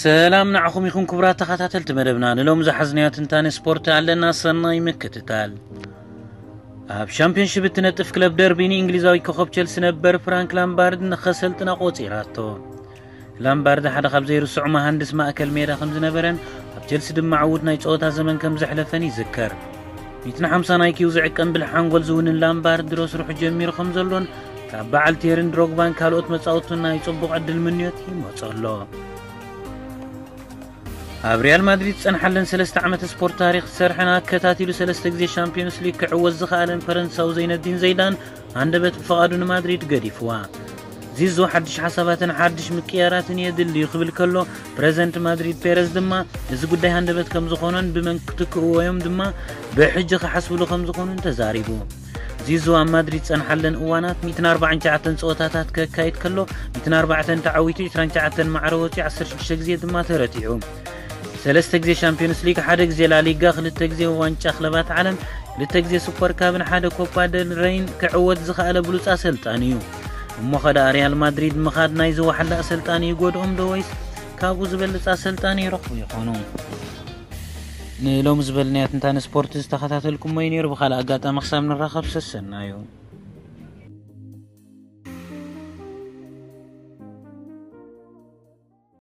ሰላም ንዓኹም ይኹን ክቡራት ተኸታተልቲ መደብና። ንሎም ዝሓዝናዮ ትንታነ ስፖርት ኣለና፣ ሰናይ ምክትታል። ኣብ ሻምፒዮንሺፕ እትነጥፍ ክለብ ደርቢ ንእንግሊዛዊ ኮኸብ ቸልሲ ነበር ፍራንክ ላምባርድ ንኸሰልጥና ቆጺራቶ። ላምባርድ ሓደ ካብ ዘይርስዑ መሃንድስ ማእከል ሜዳ ከም ዝነበረን ኣብ ቸልሲ ድማ ዕዉት ናይ ጸወታ ዘመን ከም ዘሕለፈን ይዝከር። ሚትን ሓምሳን ኣይ ኪው ዝዕቀን ብልሕ ሓንጎል ዝውንን ላምባርድ ድሮ ስርሑ ጀሚሩ ከም ዘሎን ካብ በዓል ቴርን ድሮግባን ካልኦት መጻወቱን ናይ ጽቡቕ ዕድል ምንዮት ይመጾ ኣሎ። ኣብ ሪያል ማድሪድ ዝጸንሓለን ሰለስተ ዓመት ስፖርት ታሪኽ ዝሰርሐን ኣከታቲሉ ሰለስተ ግዜ ሻምፒዮንስ ሊግ ክዕወት ዝኸኣለን ፈረንሳዊ ዘይነዲን ዘይዳን ኣንደበት ብፍቓዱ ንማድሪድ ገዲፍዋ። ዚዞ ሓድሽ ሓሳባትን ሓድሽ ምቅያራትን የድልዩ ክብል ከሎ፣ ፕረዚደንት ማድሪድ ፔረዝ ድማ እዚ ጉዳይ ሃንደበት ከም ዝኾነን ብመን ክትክእዎ እዮም ድማ ብሕጂ ክሓስብሉ ከም ዝኾኑን ተዛሪቡ። ዚዞ ኣብ ማድሪድ ጸንሓለን እዋናት ሚትን ኣርባዓን ትሽዓተን ጸወታታት ከካይድ ከሎ፣ ሚትን ኣርባዕተን ተዓዊቱ፣ ዕስራን ትሽዓተን ማዕረ ወጺኡ፣ ዓሰርተ ሽዱሽተ ግዜ ድማ ተረቲዑ። ሰለስተ ግዜ ሻምፒዮንስ ሊግ፣ ሓደ ግዜ ላሊጋ፣ ክልተ ግዜ ዋንጫ ክለባት ዓለም፣ ክልተ ግዜ ሱፐር ካብን ሓደ ኮፓ ደል ረይን ክዕወት ዝኸኣለ ብሉጽ ኣሰልጣኒ እዩ። እሞ ኸደኣ ሪያል ማድሪድ ምኻድ ናይዚ ዋሕላ ኣሰልጣኒ ይጎድኦም ዶ ወይስ ካብኡ ዝበልጽ ኣሰልጣኒ ይረኽቡ ይኾኑ? ንሎሚ ዝበልናዮ ትንታነ ስፖርት ዝተኸታተልኩሞ እዩ ነይሩ። ብኻልእ ኣጋጣሚ ክሳብ ንራኸብ ሰሰናዩ።